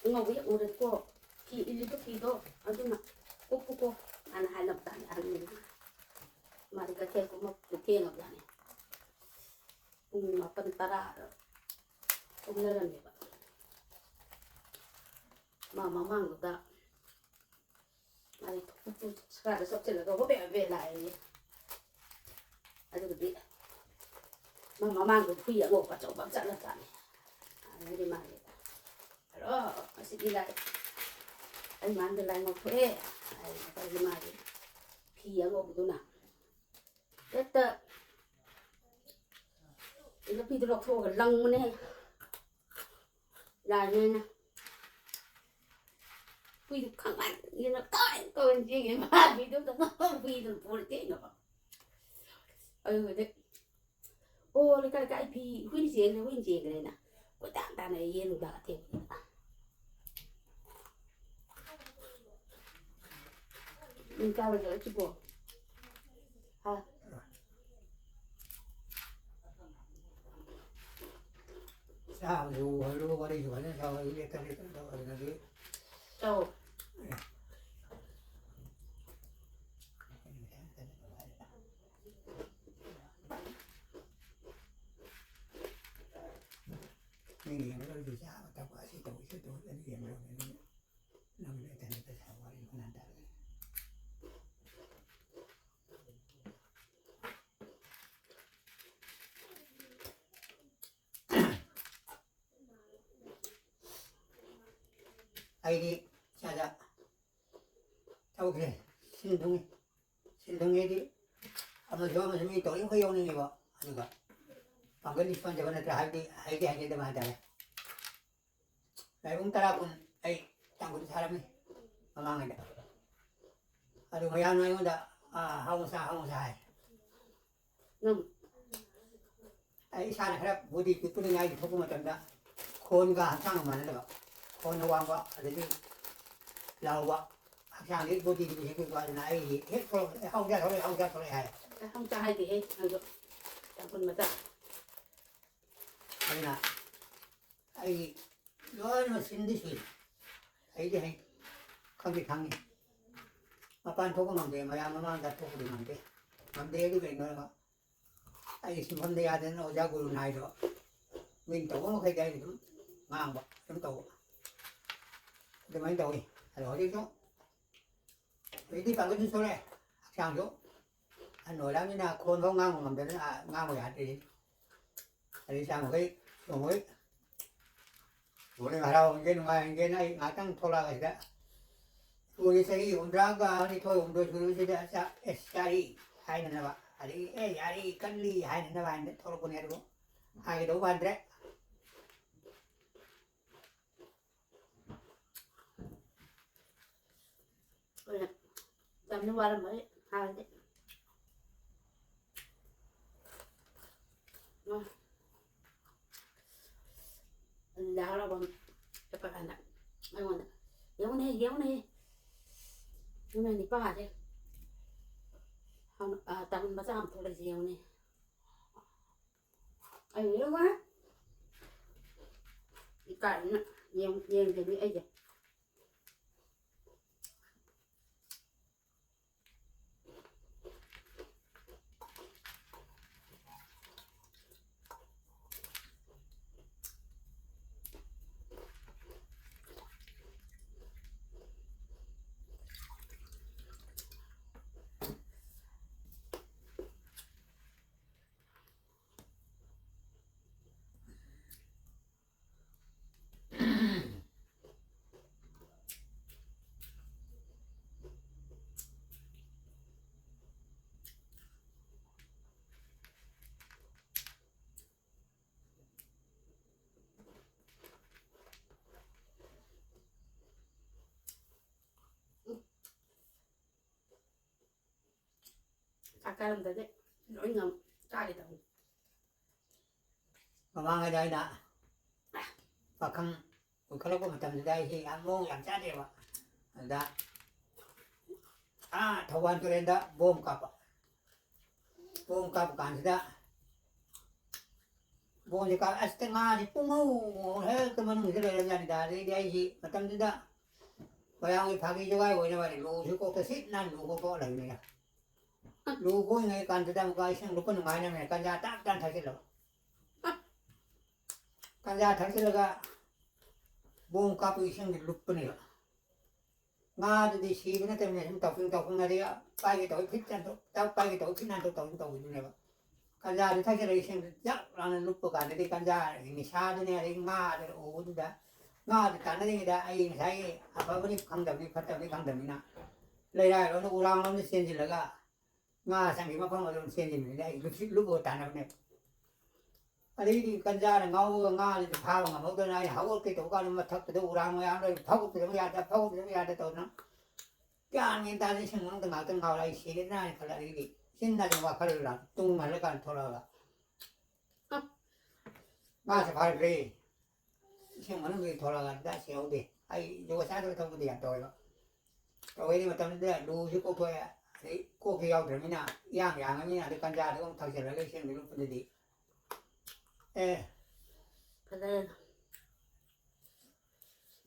ꯑꯉꯧꯕ ꯍꯦꯛ ꯎꯔꯗꯤꯀꯣ, ꯐꯤ ꯏꯜꯂꯤꯕ ꯐꯤꯗꯣ ꯑꯗꯨꯅ ꯀꯨꯞꯄꯨꯀꯣ ꯍꯥꯏꯅ ꯍꯥꯏꯅꯕ ꯇꯥꯔꯦ ꯑꯍꯟꯁꯤꯡꯅ꯫ ꯃꯥꯗꯤ ꯀꯩꯊꯦꯜ ꯀꯨꯝꯃꯛꯄꯗ ꯊꯦꯡꯉꯕꯖꯥꯠꯅꯤ꯫ ꯄꯨꯡ ꯃꯥꯄꯟ ꯇꯔꯥꯗ ꯀꯨꯝꯅꯔꯝꯃꯦꯕ꯫ ꯃꯥ ꯃꯃꯥꯡꯗꯨꯗ ꯃꯥꯗꯤ ꯁꯀꯥꯗ ꯆꯞꯁꯤꯜꯂꯒ ꯍꯣꯕꯦ ꯍꯣꯕꯦ ꯂꯥꯛꯑꯦꯌꯦ꯫ ꯑꯗꯨꯒꯗꯤ ꯃꯥ ꯃꯃꯥꯡꯗ ꯍꯨꯏ ꯑꯉꯧꯕ ꯑꯆꯧꯕ ꯑꯃ ꯆꯠꯂ ꯆꯥꯅꯤ꯫ ꯑꯗꯩꯗꯤ ꯃꯥꯗꯤ, "ꯍꯜꯂꯣ, ꯉꯁꯤꯗꯤ ꯂꯥꯏ, ꯑꯩ ꯃꯥꯡꯗ ꯂꯥꯏ ꯉꯧꯊꯣꯛꯑꯦ" ꯍꯥꯏꯗꯤ ꯃꯥꯒꯤ ꯐꯤ ꯑꯉꯧꯕꯗꯨꯅ ꯍꯦꯛꯇ ꯅꯨꯄꯤꯗꯨ ꯂꯧꯊꯣꯛꯑꯒ ꯂꯪꯕꯅꯦ꯫ ꯂꯥꯏꯅꯦꯅ ꯍꯨꯏꯗꯨ ꯈꯪꯃꯟꯒꯤꯅ ꯀꯥꯏ ꯀꯧꯔ ꯆꯦꯡꯉꯦ꯫ ꯃꯥ ꯍꯨꯏꯗꯨ ꯑꯝꯇ ꯍꯨꯏꯗꯨ ꯄꯨꯔ ꯆꯦꯡꯉꯕ꯫ ꯑꯗꯨꯒꯗꯤ, "ꯑꯣ, ꯂꯩꯀꯥꯏ ꯂꯩꯀꯥꯏ ꯐꯤ ꯍꯨꯏꯅ ꯆꯦꯟꯈ꯭ꯔꯦ, ꯍꯨꯏꯅ ꯆꯦꯟꯈ꯭ꯔꯦꯅ" ꯀꯣꯏꯇꯥꯟ ꯇꯥꯟꯅꯔꯦ ꯌꯦꯟ ꯅꯨꯡꯗꯥꯡ ꯑꯊꯦꯡꯕꯗꯨꯗ꯫ ꯅꯪ ꯆꯥꯔꯣꯏꯗ꯭ꯔꯣ ꯁꯤꯕꯣ? ꯍꯥ? ꯆꯥꯕꯁꯨ ꯍꯣꯏꯔꯣ, ꯋꯥꯔꯤꯁꯨ ꯐꯖꯅ ꯁꯥꯎ, ꯑꯗꯨ ꯂꯦꯞꯇ ꯂꯦꯞꯇꯅ ꯇꯧꯔꯗꯅꯗꯤ꯫ ꯆꯥꯎ꯫ ꯃꯤꯅ ꯌꯦꯡꯕꯗ ꯑꯩꯁꯨ ꯆꯥꯕ ꯊꯛꯄ ꯑꯁꯤ ꯇꯧꯏ, ꯁꯤ ꯇꯧꯏ, ꯑꯗꯨ ꯌꯦꯡꯕꯗ ꯅꯪ ꯂꯦꯞꯇ ꯂꯦꯞꯇ ꯁꯥꯎ, ꯋꯥꯔꯤ ꯐꯖꯅ ꯇꯥꯔꯦ꯫ ꯑꯩꯗꯤ ꯏꯁꯥꯗ ꯇꯧꯈ꯭ꯔꯦ꯫ ꯁꯤꯟ ꯊꯨꯡꯉꯤ꯫ ꯁꯤꯟ ꯊꯨꯡꯉꯤꯗꯤ ꯑꯃꯁꯨ ꯑꯃꯁꯨ ꯃꯤ ꯇꯧꯔꯤꯃꯈꯩ ꯌꯥꯎꯅꯤꯡꯉꯤꯕ꯫ ꯑꯗꯨꯒ ꯄꯥꯡꯒꯜꯗꯤ ꯁꯣꯟꯖꯕ ꯅꯠꯇ꯭ꯔꯥ? ꯍꯥꯏꯕꯗꯤ ꯍꯩꯗꯤ ꯍꯩꯖꯗꯕ ꯍꯥꯏꯇꯥꯔꯦ꯫ ꯂꯥꯏꯕꯨꯡ ꯇꯔꯥ ꯀꯨꯟ ꯑꯩ ꯇꯥꯡ ꯀꯨꯟ ꯁꯥꯔꯝꯃꯤ ꯃꯃꯥꯡꯉꯩꯗ꯫ ꯑꯗꯨ ꯃꯌꯥꯝꯅ ꯑꯩꯉꯣꯟꯗ, "ꯑꯥ, ꯍꯥꯎ ꯃꯆꯥ, ꯍꯥꯎ ꯃꯆꯥ" ꯍꯥꯏ꯫ ꯅꯪ ꯑꯩ ꯏꯁꯥꯅ ꯈꯔ ꯕꯣꯗꯤ ꯄꯤꯛꯄꯅꯤꯅ ꯑꯩ ꯊꯣꯛꯄ ꯃꯇꯝꯗ ꯈꯣꯟꯒ ꯍꯛꯆꯥꯡꯒ ꯃꯥꯟꯅꯗꯕ, ꯈꯣꯟꯅ ꯋꯥꯡꯕ, ꯑꯗꯒꯤ ꯂꯥꯎꯕ, ꯍꯛꯆꯥꯡꯗꯤ ꯕꯣꯗꯤꯗꯤ ꯄꯤꯛꯄ, ꯑꯗꯨꯅ ꯑꯩ ꯍꯦꯛ ꯊꯣꯛꯂꯛꯄꯗ "ꯍꯥꯎ ꯆꯥ ꯊꯣꯛꯂꯛꯑꯦ, ꯍꯥꯎ ꯆꯥ ꯊꯣꯛꯂꯛꯑꯦ" ꯍꯥꯏ꯫ ꯍꯥꯎ ꯆꯥ ꯍꯥꯏꯗꯦꯍꯦ, ꯅꯪꯁꯨ ꯌꯥꯝ ꯀꯨꯟ ꯃꯆꯥ꯫ ꯑꯗꯨꯅ ꯑꯩ ꯂꯣꯏꯅꯃꯛ ꯁꯤꯟꯗꯤ ꯁꯨꯏ꯫ ꯍꯩꯗꯤ ꯍꯩ, ꯈꯪꯗꯤ ꯈꯪꯉꯤ꯫ ꯃꯄꯥꯟ ꯊꯣꯛꯄ ꯉꯝꯗꯦ, ꯃꯌꯥꯝ ꯃꯃꯥꯡꯗ ꯊꯣꯛꯄꯗꯤ ꯉꯝꯗꯦ꯫ ꯉꯝꯗꯦ ꯑꯗꯨ ꯀꯩꯅꯣ ꯍꯥꯏꯔꯒ, ꯑꯩꯒꯤ ꯁꯤꯟꯐꯝꯗ ꯌꯥꯗꯗꯅ ꯑꯣꯖꯥ ꯒꯨꯔꯨ ꯅꯥꯏꯗꯕ꯫ ꯃꯤꯅ ꯇꯧꯕ ꯃꯈꯩꯗꯤ ꯑꯩꯅ ꯑꯗꯨꯝ ꯉꯥꯡꯕ, ꯑꯗꯨꯝ ꯇꯧꯕ꯫ ꯑꯗꯨꯃꯥꯏꯅ ꯇꯧꯋꯤ꯫ ꯑꯗꯣ ꯍꯧꯖꯤꯛꯁꯨ ꯍꯧꯖꯤꯛꯇꯤ ꯄꯥꯡꯒꯜꯁꯨ ꯁꯣꯜꯂꯦ, ꯍꯛꯆꯥꯡꯁꯨ ꯑꯍꯟ ꯑꯣꯏꯔꯛꯑꯃꯤꯅ ꯈꯣꯟ ꯐꯥꯎ ꯉꯥꯡꯕ ꯉꯝꯗꯗꯅ, ꯑꯥ, ꯉꯥꯡꯕ ꯌꯥꯗ꯭ꯔꯤ꯫ ꯑꯗꯩ ꯏꯆꯥ ꯃꯈꯩ ꯆꯣꯡꯉꯣꯏ꯫ ꯂꯣꯏꯅ ꯍꯔꯥꯎ ꯍꯟꯒꯦ, ꯅꯨꯡꯉꯥꯏ ꯍꯟꯒꯦꯅ ꯑꯩ ꯉꯥꯏꯍꯥꯛꯇꯪ ꯊꯣꯛꯂꯛꯑꯒ ꯁꯤꯗ ꯁ꯭ꯀꯨꯜꯒꯤ ꯆꯍꯤ ꯍꯨꯝꯗ꯭ꯔꯥꯒ ꯅꯤꯊꯣꯏ ꯍꯨꯝꯗꯣꯏ ꯁꯨꯔꯕꯁꯤꯗ ꯑꯆꯥ-, ꯑꯦꯁ, ꯌꯥꯔꯤ ꯍꯥꯏꯅꯅꯕ, ꯑꯗꯒꯤ ꯑꯦ, ꯌꯥꯔꯤ ꯀꯜꯂꯤ ꯍꯥꯏꯅꯅꯕ ꯍꯥꯏꯅ ꯊꯣꯛꯂꯛꯄꯅꯦ꯫ ꯑꯗꯨꯕꯨ ꯍꯥꯏꯒꯗꯧ ꯃꯥꯟꯗ꯭ꯔꯦ꯫ ꯍꯣꯏ, ꯌꯥꯝꯅ ꯋꯥꯔꯝꯃꯅꯤ ꯍꯥꯟꯅꯗꯤ꯫ ꯎꯝ꯫ ꯂꯥꯏ ꯍꯔꯥꯎꯕꯝ ꯆꯠꯄ ꯀꯥꯟꯗ ꯑꯩꯉꯣꯟꯗ, "ꯌꯦꯡꯉꯨꯅꯦ, ꯌꯦꯡꯉꯨꯅꯦ, ꯅꯣꯏ ꯅꯤꯄꯥꯁꯦ, ꯍꯥꯟꯅ, ꯑ, ꯇꯥꯡ ꯃꯆꯥ ꯑꯃ ꯊꯣꯛꯂꯛꯏꯁꯦ ꯌꯦꯡꯉꯨꯅꯦ"꯫ ꯑꯩ ꯌꯦꯡꯉꯨ ꯏꯀꯥꯏꯗꯅ ꯌꯦꯡ-, ꯌꯦꯡꯗꯕꯤ ꯑꯩꯁꯦ꯫ ꯀꯔꯝꯗꯗꯤ ꯂꯣꯏ ꯉꯝ ꯆꯥꯒꯦ ꯇꯧꯅꯤ꯫ ꯃꯃꯥꯡꯉꯩꯗ ꯑꯩꯅ ꯄꯥꯈꯪ ꯑꯣꯏꯈꯠꯂꯛꯄ ꯃꯇꯝꯗꯨꯗ ꯑꯩꯁꯤ ꯌꯥꯝ ꯃꯑꯣꯡ ꯌꯥꯝ ꯆꯥꯗꯦꯕ꯫ ꯑꯗꯨꯗ ꯑꯥ ꯊꯧꯕꯥꯜ ꯇꯨꯔꯦꯟꯗ ꯕꯣꯝ ꯀꯥꯞꯄ꯫ ꯕꯣꯝ ꯀꯥꯞꯄ ꯀꯥꯟꯁꯤꯗ ꯕꯣꯝꯁꯦ ꯀꯥꯞ-, ꯑꯁꯤꯗ ꯉꯥꯁꯦ ꯄꯨꯡꯉꯧ ꯉꯧꯔ ꯍꯦꯛꯇ ꯃꯅꯨꯡꯁꯤꯗ ꯂꯩꯔꯝꯖꯥꯠꯅꯤꯗ꯫ ꯑꯗꯩꯗꯤ ꯑꯩꯁꯤ ꯃꯇꯝꯗꯨꯗ ꯃꯌꯥꯝꯒꯤ ꯐꯥꯒꯤ ꯖꯣꯒꯥꯏ ꯑꯣꯏꯅꯕ ꯍꯥꯏꯅ ꯂꯨꯁꯤ ꯀꯣꯛꯇ ꯁꯤꯠ ꯅꯥꯟꯅ ꯂꯨ ꯀꯣꯛ ꯀꯣꯛ ꯂꯩꯕꯅꯤꯅ꯫ ꯂꯨ ꯀꯣꯛꯏꯉꯩ ꯀꯥꯟꯗꯨꯗ ꯑꯃꯨꯛꯀ ꯏꯁꯤꯡ ꯂꯨꯞꯄ ꯅꯨꯡꯉꯥꯏꯅꯕꯅꯦ ꯀꯟꯖꯥ ꯇꯥꯞ ꯇꯥꯅ ꯊꯛꯆꯤꯜꯂꯕ꯫ ꯀꯟꯖꯥ ꯊꯛꯆꯤꯜꯂꯒ ꯕꯣꯝ ꯀꯥꯞꯄ ꯏꯁꯤꯡꯗ ꯂꯨꯞꯄꯅꯦꯕ꯫ ꯉꯥꯗꯨꯗꯤ ꯁꯤꯕ ꯅꯠꯇꯕꯅꯤꯅ ꯁꯨꯝ ꯇꯥꯎꯐꯤꯡ ꯇꯥꯎꯐꯤꯡ ꯑꯗꯩ ꯄꯥꯏꯒꯦ ꯇꯧꯋꯤ ꯐꯤꯠ ꯍꯟꯗꯣꯛ, ꯇꯥꯎ ꯄꯥꯏꯒꯦ ꯇꯧꯋꯤ ꯐꯤꯠ ꯍꯟꯗꯣꯛ ꯇꯧꯐꯤꯡ ꯇꯧꯕꯤꯗꯨꯅꯦꯕ꯫ ꯀꯟꯖꯥꯗꯨ ꯊꯛꯆꯤꯜꯂꯒ ꯏꯁꯤꯡꯗꯨ ꯖꯛ ꯂꯥꯎꯅ ꯂꯨꯞꯄ ꯀꯥꯟꯗꯗꯤ ꯀꯟꯖꯥꯒꯤ ꯅꯤꯁꯥꯗꯨꯅꯦ ꯑꯗꯩ ꯉꯥꯗꯨꯅ ꯎꯕꯗꯨꯗ ꯉꯥꯗꯨ ꯇꯥꯟꯅꯔꯤꯉꯩꯗ ꯑꯩ ꯉꯁꯥꯏꯒꯤ ꯑꯐꯕꯅꯤ ꯈꯪꯗꯕꯅꯤ ꯐꯠꯇꯕꯅꯤ ꯈꯪꯗꯕꯅꯤꯅ ꯂꯩꯔꯥꯏꯔꯣꯝꯗ ꯎꯔꯥꯡꯂꯣꯝꯗ ꯆꯦꯟꯁꯤꯜꯂꯒ ꯉꯥ ꯆꯪꯈꯤꯕ ꯃꯐꯝ ꯑꯗꯨꯝ ꯆꯦꯟꯁꯤꯟꯕꯅꯤꯅ ꯑꯩ ꯅꯨꯡꯁꯤꯠ ꯂꯨꯞꯄꯒ ꯇꯥꯟꯅꯕꯅꯦꯕ꯫ ꯑꯗꯩꯗꯤ ꯀꯟꯖꯥꯅ ꯉꯥꯎꯔꯒ ꯉꯥꯗꯨꯗꯤ ꯐꯥꯕ ꯉꯝꯍꯧꯗꯅ ꯑꯩ ꯍꯧꯒꯠꯀꯦ ꯇꯧꯕ ꯀꯥꯟꯗ ꯃꯊꯛꯇꯨꯗ ꯎꯔꯥꯡ ꯃꯌꯥꯝ ꯂꯩ, ꯐꯥꯎꯒꯠꯄꯤꯔꯝꯕ ꯌꯥꯗ, ꯐꯥꯎꯒꯠꯄꯤꯔꯝꯕ ꯌꯥꯗ ꯇꯧꯗꯅ ꯒ꯭ꯌꯥꯟ ꯃꯦꯟ ꯇꯥꯗꯦ꯫ ꯏꯁꯤꯡ ꯃꯅꯨꯡꯗ ꯉꯥꯏꯍꯥꯛꯇꯪ ꯉꯥꯎꯔ ꯑꯩ ꯁꯤꯔꯦꯗꯅ ꯍꯥꯏꯅ ꯈꯜꯂꯦ꯫ ꯑꯗꯒꯤꯗꯤ ꯏꯆꯤꯟ ꯏꯅꯥꯎꯁꯤꯡ ꯋꯥꯈꯜ ꯂꯥꯛ ꯇꯨꯡ ꯍꯜꯂꯀꯥꯟꯗ ꯊꯣꯛꯂꯛꯑꯒ ꯉꯥꯁꯦ ꯐꯥꯈ꯭ꯔꯦ꯫ ꯏꯁꯤꯡ ꯃꯅꯨꯡꯗꯒꯤ ꯊꯣꯛꯂꯛꯑꯒ ꯑꯝꯇ ꯁꯤꯍꯧꯗꯦ꯫ ꯑꯩ ꯖꯨꯒꯣꯠ ꯆꯥꯗꯕ ꯊꯕꯛꯇꯤ ꯌꯥꯝ ꯇꯧꯋꯦꯕ꯫ ꯇꯧꯔꯤꯉꯩ ꯃꯇꯝꯗꯨꯗ ꯂꯨꯁꯨ ꯀꯣꯛꯊꯣꯛꯑꯦ, ꯑꯗꯩ ꯀꯣꯛꯁꯨ ꯌꯥꯎꯗ꯭ꯔꯕꯅꯤꯅ ꯏꯌꯥꯡ ꯌꯥꯡꯉꯕꯅꯤꯅ ꯑꯗꯩ ꯀꯟꯖꯥꯗꯨ ꯑꯃꯨꯛ ꯊꯛꯆꯤꯜꯂꯒ ꯏꯁꯤꯡꯗꯨ ꯂꯨꯞꯄꯗꯗꯤ ꯑꯦ, ꯐꯖꯔꯦ꯫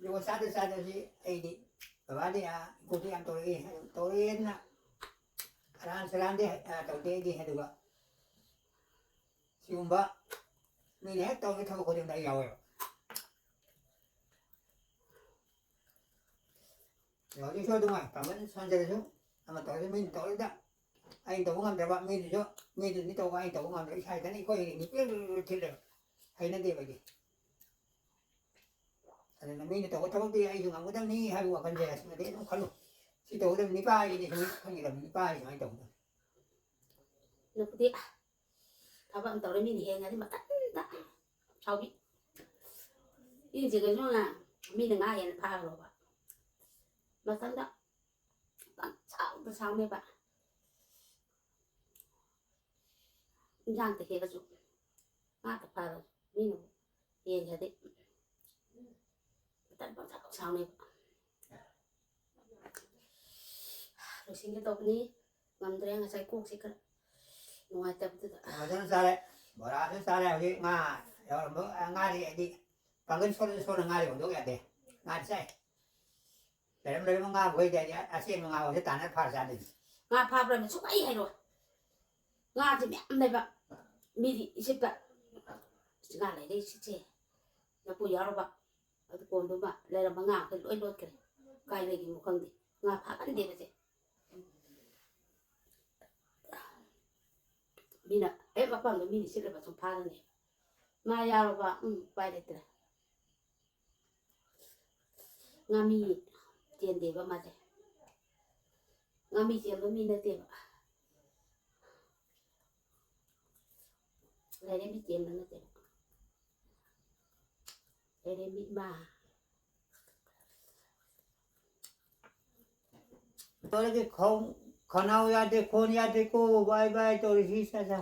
ꯖꯨꯒꯣꯠ ꯆꯥꯗ ꯆꯥꯗꯕꯁꯤ ꯑꯩꯗꯤ ꯕꯕꯥꯗꯤ ꯑꯥ ꯏꯀꯣꯛꯇ ꯌꯥꯝ ꯇꯧꯔꯛꯏ, ꯇꯧꯔꯛꯑꯦꯅ ꯑꯔꯥꯟ ꯆꯔꯥꯟꯗꯤ ꯑꯥ ꯇꯧꯗꯦ ꯑꯩꯗꯤ꯫ ꯑꯗꯨꯒ ꯁꯤꯒꯨꯝꯕ ꯃꯤꯅ ꯍꯦꯛ ꯇꯧꯔꯒ ꯊꯕꯛ ꯈꯨꯗꯤꯡꯗ ꯑꯩ ꯌꯥꯎꯋꯦꯕ꯫ ꯑꯗꯣ ꯍꯧꯖꯤꯛꯁꯨ ꯑꯗꯨꯃꯥꯏꯅ ꯄꯥꯡꯒꯜ ꯁꯣꯟꯖꯔꯁꯨ ꯑꯃ ꯇꯧꯔꯁꯨ ꯃꯤꯅ ꯇꯧꯔꯤꯗ ꯑꯩꯅ ꯇꯧꯕ ꯉꯝꯗ꯭ꯔꯕ, ꯃꯤꯗꯨꯁꯨ ꯃꯤꯗꯨꯅꯗꯤ ꯇꯧꯕ ꯑꯩꯅ ꯇꯧꯕ ꯉꯝꯗ꯭ꯔꯕ ꯏꯁꯥ ꯏꯊꯟꯇ ꯏꯀꯣꯏ ꯏꯀꯣꯏ ꯊꯤꯜꯂꯦꯕ꯫ ꯍꯩꯅꯗꯦꯕ ꯑꯩꯗꯤ꯫ ꯑꯗꯨꯅ ꯃꯤꯅ ꯇꯧꯕ ꯊꯕꯛꯇꯤ ꯑꯩꯁꯨ ꯉꯝꯒꯗꯕꯅꯤ ꯍꯥꯏꯕ ꯋꯥꯈꯜꯁꯦ ꯑꯁꯤꯃꯗꯤ ꯑꯗꯨꯝ ꯈꯜꯂꯨ꯫ ꯁꯤ ꯇꯧꯒꯗꯕꯅꯤ, ꯅꯤꯄꯥ ꯍꯥꯏꯁꯤꯗꯤ ꯁꯨꯃꯥꯏꯅ ꯈꯪꯒꯗꯕꯅꯤ, ꯅꯤꯄꯥ ꯍꯥꯏꯁꯤ ꯁꯨꯃꯥꯏꯅ ꯇꯧꯒꯗꯕꯅꯤ꯫ ꯅꯨꯄꯤꯗꯤ ꯊꯕꯛ ꯑꯃ ꯇꯧꯔꯦ ꯃꯤꯅ ꯍꯦꯟꯒ꯭ꯔꯗꯤ ꯃꯊꯟꯇ ꯁꯥꯎꯕꯤ꯫ ꯏꯟꯁꯤꯒꯁꯨ ꯉꯥ ꯃꯤꯅ ꯉꯥ ꯍꯦꯟꯅ ꯐꯥꯈ꯭ꯔꯣꯕ ꯃꯊꯟꯇ ꯄꯪꯁꯥꯎꯗ ꯁꯥꯎꯅꯦꯕ꯫ ꯏꯟꯖꯥꯡꯇ ꯍꯦꯛꯑꯁꯨ, ꯉꯥꯛꯇ ꯐꯥꯔꯁꯨ, ꯃꯤꯅ ꯌꯦꯡꯈ꯭ꯔꯗꯤ ꯃꯇꯝ ꯄꯪꯁꯥꯎ ꯁꯥꯎꯅꯦꯕ꯫ ꯂꯣꯏꯁꯤꯟꯒꯦ ꯇꯧꯕꯅꯤ, ꯉꯝꯗ꯭ꯔꯦ, ꯉꯁꯥꯏ ꯀꯣꯛꯁꯦ ꯈꯔ ꯅꯨꯡꯉꯥꯏꯇꯕꯗꯨꯗ꯫ ꯐꯖꯅ ꯆꯥꯔꯦ, ꯕꯣꯔꯥꯁꯨ ꯆꯥꯔꯦ꯫ ꯍꯧꯖꯤꯛ ꯉꯥ ꯌꯥꯎꯔꯝꯕ, ꯉꯥꯗꯤ ꯑꯩꯗꯤ ꯄꯥꯡꯒꯜ ꯁꯣꯟꯂꯁꯨ ꯁꯣꯟꯅ ꯉꯥꯗꯤ ꯍꯨꯟꯗꯣꯛ ꯌꯥꯗꯦ꯫ ꯉꯥꯗꯤ ꯆꯥꯏ꯫ ꯂꯩꯔꯝ ꯂꯩꯔꯝꯕ ꯉꯥ ꯃꯈꯩꯗꯤ ꯑꯩꯗꯤ ꯑꯁꯦꯡꯕ ꯉꯥ ꯑꯣꯏꯔꯁꯨ ꯇꯥꯟꯅ ꯐꯥꯔ ꯆꯥꯗꯣꯏꯅꯤ꯫ ꯉꯥ ꯐꯥꯕ꯭ꯔꯥꯅ ꯁꯨꯡꯍꯥꯏ ꯍꯥꯏꯔꯣꯏ꯫ ꯉꯥꯁꯦ ꯃꯌꯥꯝ ꯂꯩꯕ꯫ ꯃꯤꯗꯤ ꯏꯁꯤꯠꯄ꯫ ꯉꯥ ꯂꯩꯔꯦ ꯏꯁꯤꯠꯁꯦ꯫ ꯂꯐꯨ ꯌꯥꯎꯔꯕ꯫ ꯑꯗꯨ ꯀꯣꯟꯗꯨꯃ ꯂꯩꯔꯝꯕ ꯉꯥ ꯃꯈꯩ ꯂꯣꯏ ꯂꯣꯠꯈ꯭ꯔꯦ꯫ ꯀꯥꯏ ꯂꯩꯈꯤꯕꯅꯣ ꯈꯪꯗꯦ꯫ ꯉꯥ ꯐꯥꯒꯟꯗꯦꯕꯁꯦ꯫ ꯃꯤꯅ ꯍꯦꯛ ꯃꯐꯝꯗꯣ ꯃꯤꯅ ꯏꯁꯤꯠꯂꯕ ꯁꯨꯝ ꯐꯥꯔꯅꯤ꯫ ꯉꯥ ꯌꯥꯎꯔꯕ, ꯎꯝ, ꯎꯄꯥꯏ ꯂꯩꯇ꯭ꯔꯦ꯫ ꯉꯥꯃꯤ ꯆꯦꯟꯗꯦꯕ ꯃꯥꯁꯦ꯫ ꯉꯥꯃꯤ ꯆꯦꯟꯕ ꯃꯤ ꯅꯠꯇꯦꯕ꯫ ꯂꯥꯏꯔꯦꯝꯕꯤ ꯆꯦꯟꯕ ꯅꯠꯇꯦꯕ꯫ ꯂꯥꯏꯔꯦꯝꯕꯤ ꯏꯃꯥ꯫ ꯇꯧꯔꯒꯦ, ꯈꯧ-, ꯈꯅꯥꯎ ꯌꯥꯗꯦ, ꯈꯣꯟ ꯌꯥꯗꯦꯀꯣ, ꯕꯥꯏ ꯕꯥꯏ ꯇꯧꯔꯤꯁꯤ, ꯆꯥ ꯆꯥ꯫